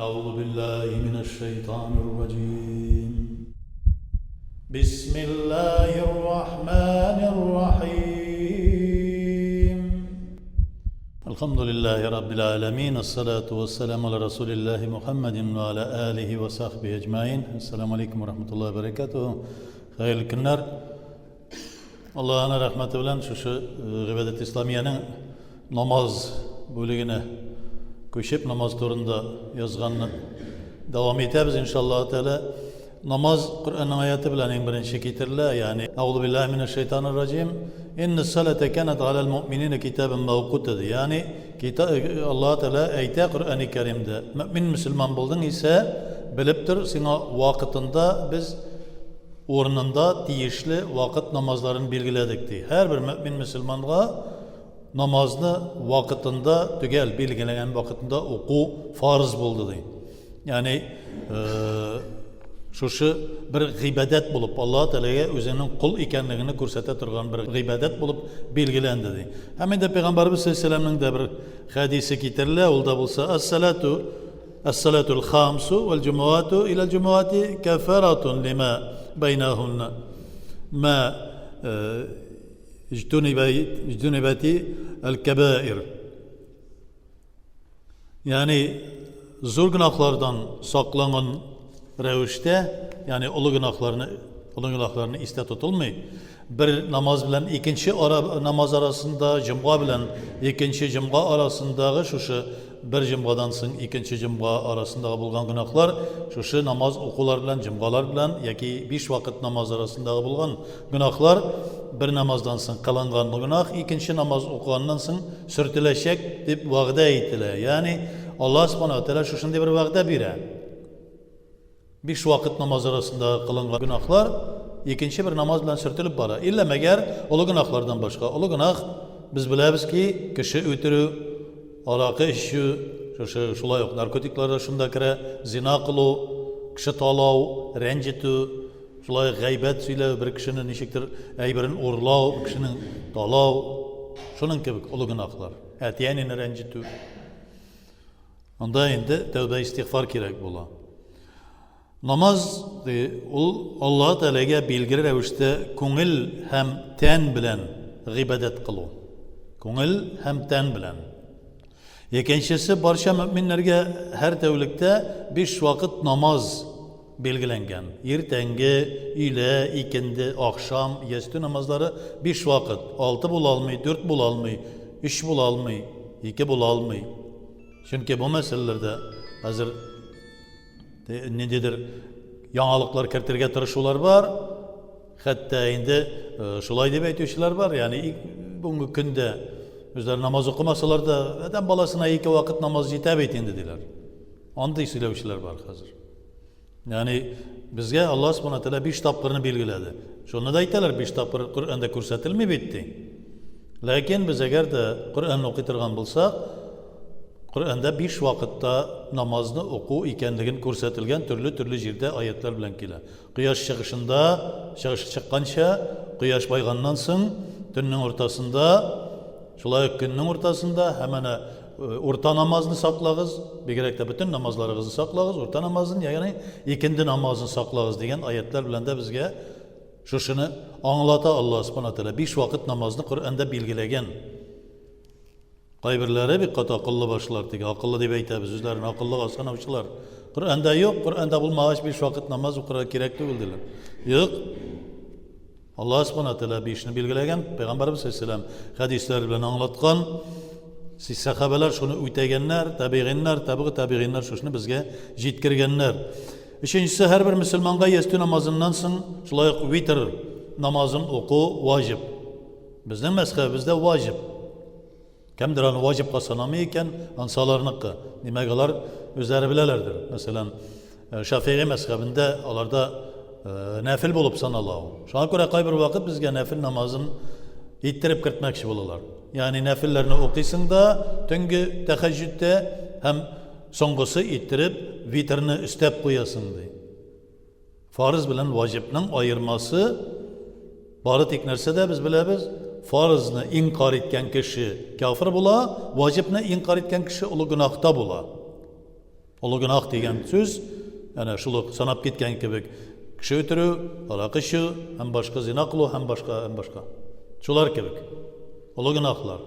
أعوذ بالله من الشيطان الرجيم بسم الله الرحمن الرحيم الحمد لله رب العالمين الصلاة والسلام على رسول الله محمد وعلى آله وصحبه أجمعين السلام عليكم ورحمة الله وبركاته خير الكنار Аллаһының рәхмәте белән шушы гыйбадәт исламиянең намаз бүлегенә күчеп, намаз турында язганны дәвам итәбез иншаллаһ тәгалә. Намаз Коръәннең аяты белән иң беренче китерелә, ягъни Әгъузу биллаһи минәш шайтанир раҗим. Иннас салата канат галәл муъминина китабан мавкута. Ягъни Аллаһ Тәгалә әйтә Коръәни Кәримдә, мөмин мөселман булдың исә, белеп тор, сиңа вакытында без урынында тиешле вакыт намазларын билгеләдек, ди. Һәрбер мөэмин мөселманга намазны вакытында, төгәл билгеләнгән вакытында уку фарыз булды, ди. Ягъни шушы бер гыйбадәт булып, Аллаһ Тәгаләгә үзенең кол икәнлеген күрсәтә торган бер гыйбадәт булып билгеләнде, ди. Һәм инде Пәйгамбәрбез саллаллаһу алейһи дә бер хәдисе китерелә, ул да булса әс-салату الصلاة الخامس والجمعات إلى الجمعات كفارة لما بينهن ما اجتنبت الكبائر Ягъни зур гөнаһлардан сакланган рәвештә, ягъни олы гөнаһларны, олы гөнаһларны истә тотылмый. Бер намаз белән икенче ара, намаз арасында, җомга белән икенче җомга арасындагы шушы бер җомгадан соң икенче җомга арасындагы булган гөнаһлар шушы намаз укулар белән, җомгалар белән яки биш вакыт намаз арасындагы булган гөнаһлар бер намаздан соң кылынган гөнаһ икенче намаз укыганнан соң сөртеләчәк дип вәгъдә ителә. Ягъни Аллаһ Субханаһу ва Тәгалә шушындый бер вәгъдә бирә. Биш вакыт намаз арасында кылынган гөнаһлар икенче бер намаз белән сөртелеп бара. Иллә мәгәр олы гөнаһлардан башка. Олы гөнаһ без беләбез ки, кеше үтерү, аракы эчү, шушы шулай ук наркотиклар да шунда керә, зина кылу, кеше талау, рәнҗетү, шулай ук гайбәт сөйләү, бер кешене ничектер әйберен урлау, бер кешенең талау, шуның кебек олы гөнаһлар. Әти-әнине рәнҗетү. Анда инде тәүбә истигъфар кирәк була. Намаз ди, ул Аллаһ Тәгаләгә билгеле рәвештә күңел һәм тән белән гыйбадәт кылу. Күңел һәм тән белән. Икенчесе барча мөминнәргә һәр тәүлектә биш вакыт намаз билгеләнгән. Иртәнге, өйлә, икенде, ахшам, ястү намазлары биш вакыт. Алты була алмый, дүрт була алмый, өч була алмый, ике була алмый. Чөнки бу мәсьәләләрдә хәзер ниндидер яңалыклар кертергә тырышулар бар. Хәтта инде э, шулай дип әйтүчеләр бар, ягъни бүгенге көндә үзләре намаз укымасалар да, адәм баласына ике вакыт намаз җитә бит инде диләр. Андый сөйләүчеләр бар хәзер. Ягъни безгә Аллаһ Субхану тәгалә биш тапкырны билгеләде. Шуны да әйтәләр, биш тапкыр Коръәндә күрсәтелми бит ди. Ләкин без әгәр дә Коръәнне укый торган булсак, Коръәндә биш вакытта намазны уку икәнлеген күрсәтелгән төрле-төрле җирдә аятлар белән килә. Кояш чыгышында, чыгыш чыкканча, кояш байганнан соң, төннең уртасында, шулай ук көннең уртасында һәм әнә урта намазны саклагыз, бигрәк тә бөтен намазларыгызны саклагыз, урта намазын, ягъни икенде намазын саклагыз дигән аятлар белән дә безгә шушыны аңлата Аллаһ Субхану тәгалә. Биш вакыт намазны Коръәндә билгеләгән. Кайберләре бик каты акыллы башлар, теге акыллы дип әйтәбез, үзләрен акыллыга санаучылар. Коръәндә юк, Коръәндә булмагач биш вакыт намаз укырга кирәк түгел диләр. Юк. Аллаһ Субхана Тәгалә бишне билгеләгән, Пәйгамбәрбез саллаллаһу хәдисләр белән аңлаткан. Сәхабәләр шуны үтәгәннәр, табигыйннар, табигы табигыйннар шушыны безгә җиткергәннәр. Өченчесе, һәрбер мөселманга ястү намазыннан соң шулай ук витр намазын уку ваҗиб. Безнең мәзхәбебездә ваҗиб. Кемдер аны ваҗибка санамый икән, ансы аларныкы. Димәк, алар үзләре беләләрдер. Мәсәлән, э, Шафигый мәзхәбендә аларда э, нәфил булып санала ул. Шуңа күрә кайбер вакыт безгә нәфил намазын иттереп кертмәкче булалар. Ягъни нәфилләрне укыйсың да төнге тәхәҗҗүдтә һәм соңгысы иттереп витрны өстәп куясың ди. Фарыз белән ваҗибның аермасы бары тик нәрсәдә без беләбез, фарызны инкар иткән кеше кяфер була, ваҗибны инкар иткән кеше олы гөнаһта була. Олы гөнаһ дигән сүз, әнә шул ук санап киткән кебек, кеше үтерү, аракы эчү һәм башка зина кылу һәм башка һәм башка. Шулар кебек. Олы гөнаһлар.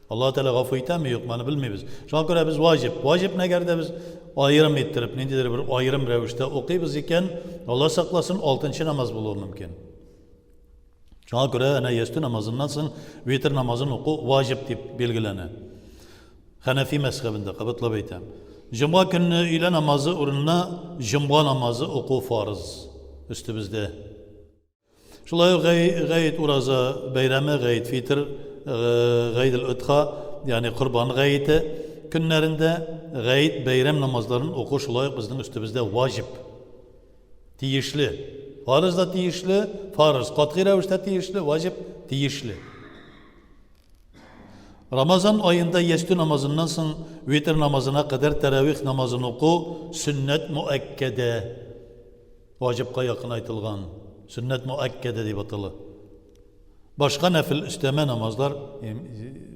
Аллаһ Тәгалә гафу итәме, юкмы, аны белмибез. Шуңа күрә без ваҗиб, ваҗибны әгәр дә без аерым иттереп, ниндидер бер аерым рәвештә укыйбыз икән, Алла сакласын, алтынчы намаз булуы мөмкин. Шуңа күрә әнә ястү намазыннан соң витр намазын уку ваҗиб дип билгеләнә. Хәнәфи мәзхәбендә, кабатлап әйтәм. Җомга көнне өйлә намазы урынына җомга намазы уку фарыз өстебездә. Шулай ук гает ураза бәйрәме, гает фитр, гает әл-адха, ягъни корбан гаете көннәрендә гает бәйрәм намазларын уку шулай ук безнең өстебездә ваҗиб. Тиешле. Фарыз да тиешле, фарыз катгый рәвештә тиешле, ваҗиб тиешле. Рамазан аенда ястү намазыннан соң витр намазына кадәр тәравих намазын уку сөннәт муәккәдә. Ваҗибка якынайтылган сөннәт муәккәдә дип атала. Башка нәфел өстәмә намазлар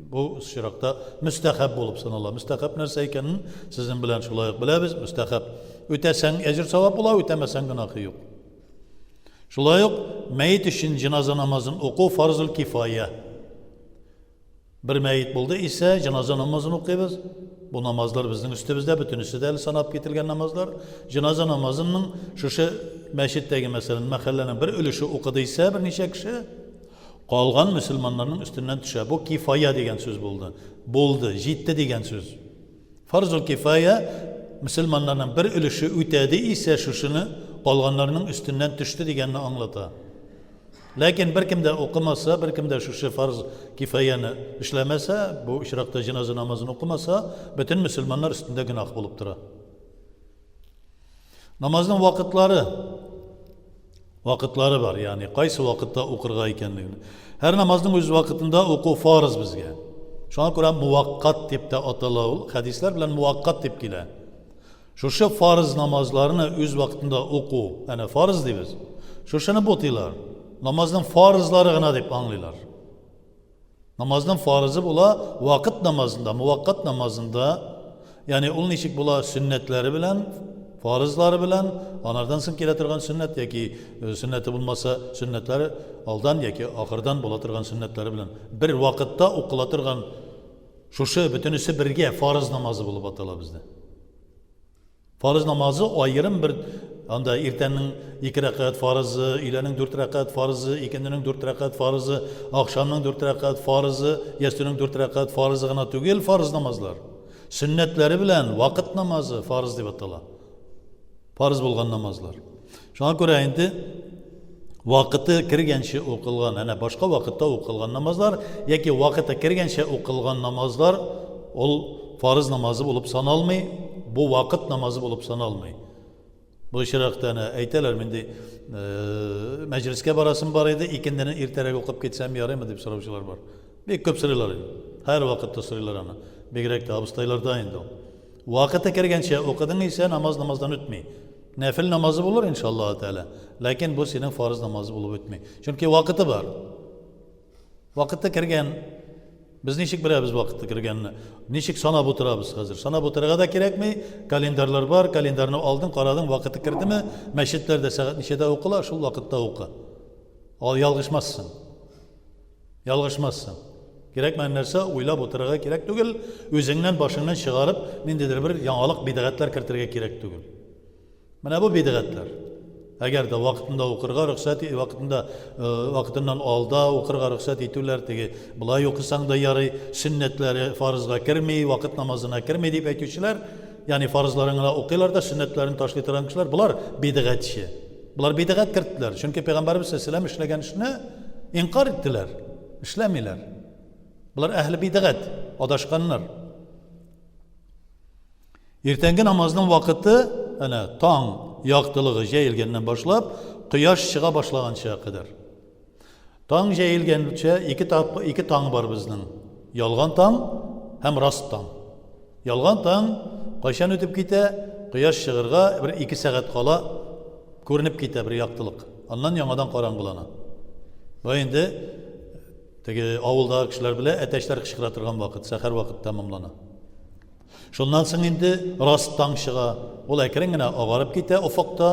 бу очракта мөстәхәб булып санала. Мөстәхәб нәрсә икәнен сезнең белән шулай ук беләбез. Мөстәхәб үтәсәң әҗер савап була, үтәмәсәң гөнаһы юк. Шулай ук мәет өчен җеназа намазын уку фарзул кифая. Бер мәет булды исә, җеназа намазын укыйбыз. Бу намазлар безнең өстебездә, бөтенесе дә әле санап кителгән намазлар. Җеназа намазының шушы мәчеттәге, мәсәлән, мәхәлләнең бер өлеше укыды исә берничә кеше, калган мөселманнарның өстеннән төшә. Бу кифая дигән сүз булды. Булды, җитте дигән сүз. Фарзул кифая мөселманнарның бер өлеше үтәде исә шушыны калганнарның өстеннән төште дигәнне аңлата. Ләкин беркем дә укымаса, беркем дә шушы фарз кифаяны эшләмәсә, бу очракта җеназа намазын укымаса, бөтен мөселманнар өстендә гөнаһ булып тора. Намазның вакытлары вакытлары бар, ягъни кайсы вакытта укырга икәнлеген. Һәр намазның үз вакытында уку фарыз безгә. Шуңа күрә муваккат дип тә атала ул, хәдисләр белән муваккат дип килә. Шушы фарыз намазларны үз вакытында уку, әнә фарыз дибез. Шушыны бутыйлар. Намазның фарызлары гына дип аңлыйлар. Намазның фарызы була вакыт намазында, муваккат намазында. Ягъни ул ничек була? Сөннәтләре белән, фарызлары белән, анардан соң килә торган сөннәт яки э, сөннәте булмаса, сөннәтләре алдан яки ахырдан була торган сөннәтләре белән бер вакытта укыла торган Шушы бөтенесе бергә фарыз намазы булып атала бездә. Фарыз намазы аерым бер анда иртәннең ике рәкәгать фарызы, өйләнең дүрт рәкәгать фарызы, икенденең дүрт рәкәгать фарызы, ахшамның дүрт рәкәгать фарызы, ястүнең дүрт рәкәгать фарызы гына түгел фарыз намазлар. Сөннәтләре белән вакыт намазы фарыз дип атала. Фарыз булган намазлар. Шуңа күрә инде вакыты кергәнче укылган, әнә башка вакытта укылган намазлар яки вакыты кергәнче укылган намазлар ул фарыз намазы булып саналмый, бу вакыт намазы булып саналмый. Бу очракта әнә әйтәләр, минди э, мәҗлескә барасым бар иде, икендене иртәрәк укып китсәм ярыймы дип сораучылар бар. Бик күп сорыйлар инде. Һәр вакытта сорыйлар аны. Бигрәк тә абыстайларда инде ул. Вакыты кергәнчә укыдың исә, намаз намаздан үтми. Нәфел намазы булыр, иншаллаһу тәгалә. Ләкин бу синең фарыз намазы булып үтми. Чөнки вакыты бар. Вакыты кергән. Без ничек беләбез вакыты кергәнне? Ничек санап утырабыз хәзер? Санап утырырга да кирәкми. Календарьлар бар, календарьны алдың, карадың, вакыты кердеме? Мәчетләрдә сәгать ничәдә укыла, шул вакытта укы. Ал ялгышмассың. Ялгышмассың. Кирәкмәгән нәрсә уйлап утырырга кирәк түгел, үзеңнән башыңнан чыгарып, ниндидер бер яңалык бидгатьләр кертергә кирәк түгел. Менә бу бидгатьләр. Әгәр дә вакытында укырга рөхсәт, вакытында э, вакытыннан алда укырга рөхсәт итүләр, теге болай укысаң да ярый, сөннәтләре фарызга керми, вакыт намазына керми дип әйтүчеләр, ягъни фарызларын гына укыйлар да сөннәтләрен ташлый торган кешеләр, болар бидгатьче. Болар бидгать керттеләр, чөнки пәйгамбәребез саллаллаһу эшләгән эшне инкар иттеләр, эшләмиләр. Болар әһле бидгать, адашканнар. Иртәнге намазның вакыты әнә таң яктылыгы җәелгәннән башлап, кояш чыга башлаганча кадәр. Таң җәелгәнчә ике, тап, ике таң бар безнең. Ялган таң һәм раст таң. Ялган таң кайчан үтеп китә? Кояш чыгырга бер ике сәгать кала күренеп китә бер яктылык. Аннан яңадан караңгылана. Бу инде теге авылдагы кешеләр белә, әтәчләр кычкыра торган вакыт, сәхәр вакыт тәмамлана. Шуннан соң инде рас таң чыга. Ул әкрен генә агарып китә офыкта.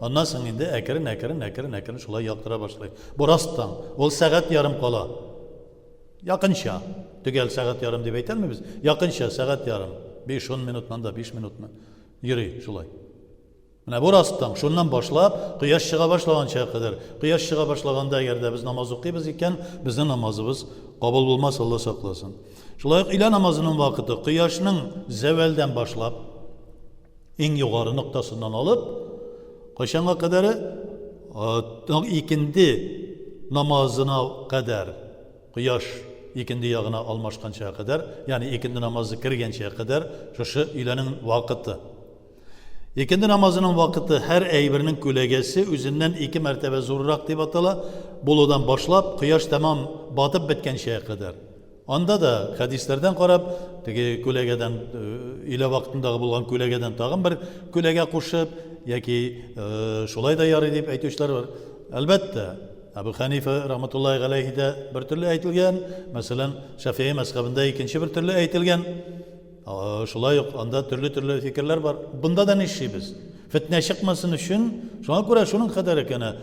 Аннан соң инде әкрен, әкрен, әкрен, әкрен шулай яктыра башлый. Бу рас таң. Ул сәгать ярым кала. Якынча. Төгәл сәгать ярым дип әйтә алмыйбыз. Якынча сәгать ярым. 5-10 минутмы анда, 5 минутмы. Йөри шулай. Менә бу растан, шуннан башлап, кояш чыга башлаганча кадәр. Кояш чыга башлаганда, әгәр дә без намаз укыйбыз икән, безнең намазыбыз кабул булмас, Алла сакласын. Шулай ук өйлә намазының вакыты кояшның зәвәлдән башлап, иң югары ноктасыннан алып, кайчанга кадәре? Икенде намазына кадәр. Кояш икенде ягына алмашканча кадәр, ягъни икенде намазы кергәнчә кадәр шушы өйләнең вакыты. Икенде намазының вакыты һәр әйбернең күләгәсе үзеннән ике мәртәбә зуррак дип атала, булудан башлап, кояш тәмам батып беткәнчә кадәр. Анда да хәдисләрдән карап, теге күләгәдән, өйлә вакытындагы булган күләгәдән тагын бер күләгә кушып, яки шулай да ярый дип әйтүчеләр бар. Әлбәттә, Әбу Хәнифә рахматуллаһи галәйһидә бер төрле әйтелгән, мәсәлән, Шәфигый мәзхәбендә икенче бер төрле әйтелгән. Шулай ук анда төрле-төрле фикерләр бар. Бында да нишлибез? Фетнә чыкмасын өчен, шуңа күрә шуның кадәр генә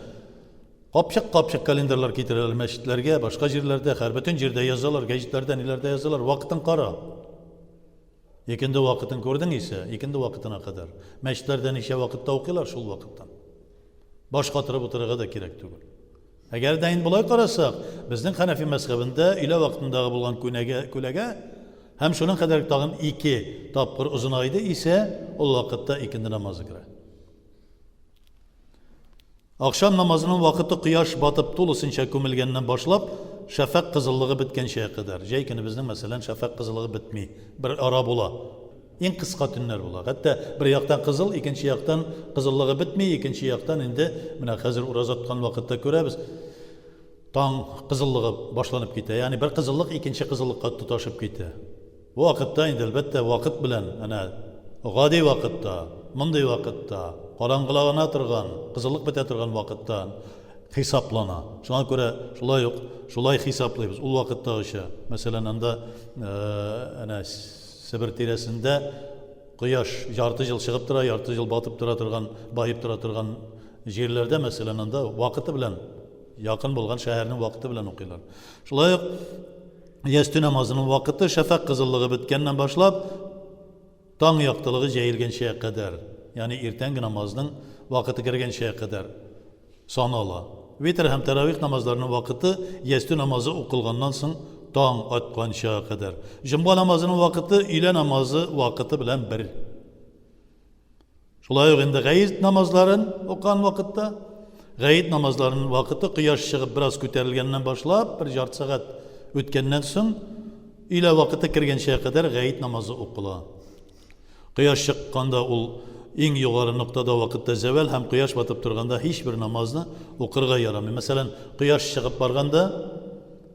капчык-капчык календарьлар китерәләр мәчетләргә, башка җирләрдә, һәр бөтен җирдә язалар, гәҗитләрдә, ниләрдә язалар. Вакытын кара. Икенде вакытын күрдең исә, икенде вакытына кадәр. Мәчетләрдә ничә вакытта укыйлар, шул вакыттан. Баш катырып утырырга да кирәк түгел. Әгәр дә инде болай карасак, безнең Хәнәфи мәзхәбендә өйлә вакытындагы булган күнәгә, күләгә һәм шуның кадәр тагын ике тапкыр озынайды исә, ул вакытта икенде намазы керә. Ахшам намазының вакыты кояш батып тулысынча күмелгәннән башлап, шәфәкъ кызыллыгы беткәнчә кадәр. Җәй көне безнең, мәсәлән, шәфәкъ кызыллыгы бетми, бер ара була. Иң кыска төннәр була. Хәтта бер яктан кызыл, икенче яктан кызыллыгы бетми, икенче яктан инде менә хәзер ураза тоткан вакытта күрәбез, таң кызыллыгы башланып китә. Ягъни бер кызыллык икенче кызыллыкка тоташып китә. Бу вакытта инде әлбәттә вакыт белән әнә гади вакытта, мондый вакытта, караңгылана торган, кызыллык бетә торган вакытта хисаплана. Шуңа күрә шулай ук шулай хисаплыйбыз. Ул вакыттагыча, мәсәлән, анда әнә Себер тирәсендә кояш ярты ел чыгып тора, ярты ел батып тора торган, баеп тора торган җирләрдә, мәсәлән, анда вакыты белән якын булган шәһәрнең вакыты белән укыйлар. Шулай ук ястү намазының вакыты шәфәкъ кызыллыгы беткәннән башлап таң яктылыгы җәелгәнчә кадәр, ягъни иртәнге намазның вакыты кергәнчә кадәр. Санала. Витр һәм тәравих намазларының вакыты ястү намазы укылганнан соң таң атканча кадәр. Җомга намазының вакыты өйлә намазы вакыты белән бер. Шулай ук инде гает намазларын укыган вакытта, гает намазларының вакыты кояш чыгып бераз күтәрелгәннән башлап, бер ярты сәгать үткәннән соң өйлә вакыты кергәнчә кадәр гает намазы укыла. Кояш чыкканда ул иң югары ноктада вакытта зәвәл һәм кояш батып торганда һичбер намазны укырга ярамый. Мәсәлән, кояш чыгып барганда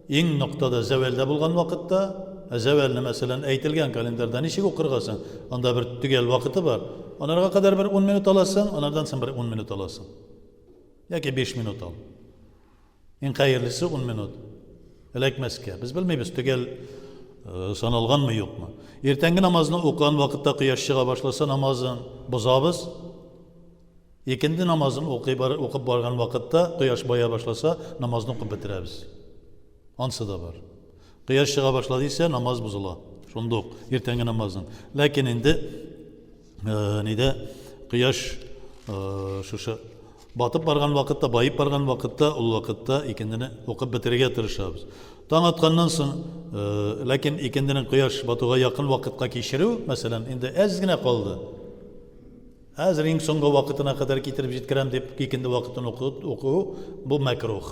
иң ноктада зәвәлдә булган вакытта, ә зәвәлне, мәсәлән, әйтелгән календарьда ничек укырга соң? Анда бер төгәл вакыты бар. Анарга кадәр бер 10 минут аласың, анардан соң бер 10 минут аласың. Яки 5 минут ал. Иң хәерлесе ун минут. Эләкмәскә. Без белмибез, төгәл э, саналганмы, юкмы. Иртәнге намазны укыган вакытта кояш чыга башласа, намазын бозабыз. Икенде намазын укый бар, укып барган вакытта кояш бая башласа, намазны укып бетерәбез. Ансы да бар. Кояш чыга башлады исә, намаз бозыла. Шунда ук иртәнге намазның. Ләкин инде э, нидә кояш э, шушы Батып барган вакытта, баеп барган вакытта, ул вакытта икендене укып бетерергә тырышабыз. Таң атканнан соң, ләкин икенденең кояш батуга якын вакытка кичерү, мәсәлән, инде әз генә калды. Хәзер иң соңгы вакытына кадәр китереп җиткерәм дип икенде вакытын уку, уку бу мәкрух.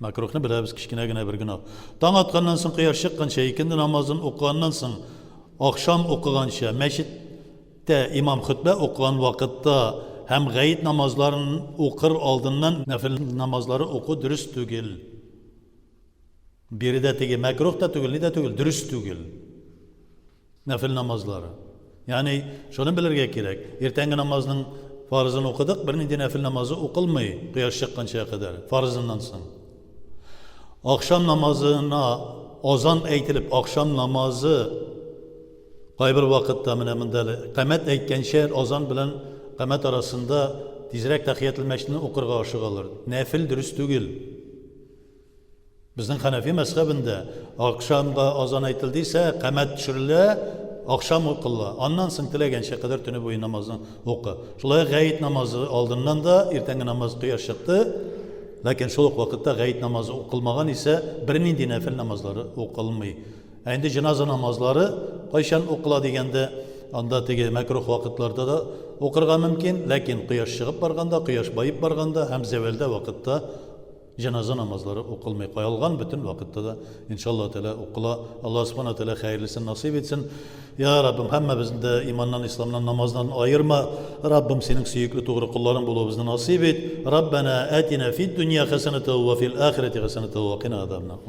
Мәкрухны беләбез, кечкенә генә бер гөнаһ. Таң атканнан соң кояш чыкканча икенде намазын укыганнан соң, ахшам укыганча мәчет Тә имам хөтбә укыган вакытта һәм гает намазларын укыр алдыннан нәфел намазлары уку дөрес түгел. Биредә теге мәкрух та түгел, ни дә түгел, дөрес түгел. Нәфел намазлары. Ягъни шуны белергә кирәк. Иртәнге намазның фарызын укыдык, бернинди нәфел намазы укылмый кояш чыкканча кадәр, фарызыннан соң. Ахшам намазына азан әйтелеп, ахшам намазы. Кайбер вакытта менә монда әле камәт әйткәнчә азан белән камәт арасында тизрәк тәхиятел мәсҗидне укырга ашыгалар. Нәфел дөрес түгел. Безнең хәнәфи мәзхәбендә ахшамга азан әйтелде исә, камәт төшерелә, ахшам укыла. Аннан соң теләгәнчә кадәр төне буе намазны укы. Шулай ук гает намазы алдыннан да иртәнге намаз кояш чыкты, ләкин шул ук вакытта гает намазы укылмаган исә, бернинди нәфел намазлары укылмый. Ә инде җеназа намазлары кайчан укыла дигәндә, анда теге мәкрух вакытларда да укырга мөмкин, ләкин кояш чыгып барганда, кояш баеп барганда һәм зәвәлдә вакытта җеназа намазлары укылмый. Калган бөтен вакытта да, иншалла Тәгалә, укыла. Аллаһ Субхана Тәгалә хәерлесен насыйп итсен. Я Раббым, һәммәбезне дә иманнан, исламнан, намаздан аерма. Раббым, синең сөекле тугры колларың булуыбызны насыйп ит. Раббана атина фид дөнья хәсәнәтә ва фил ахирәти хәсәнәтә ва кина азабнар.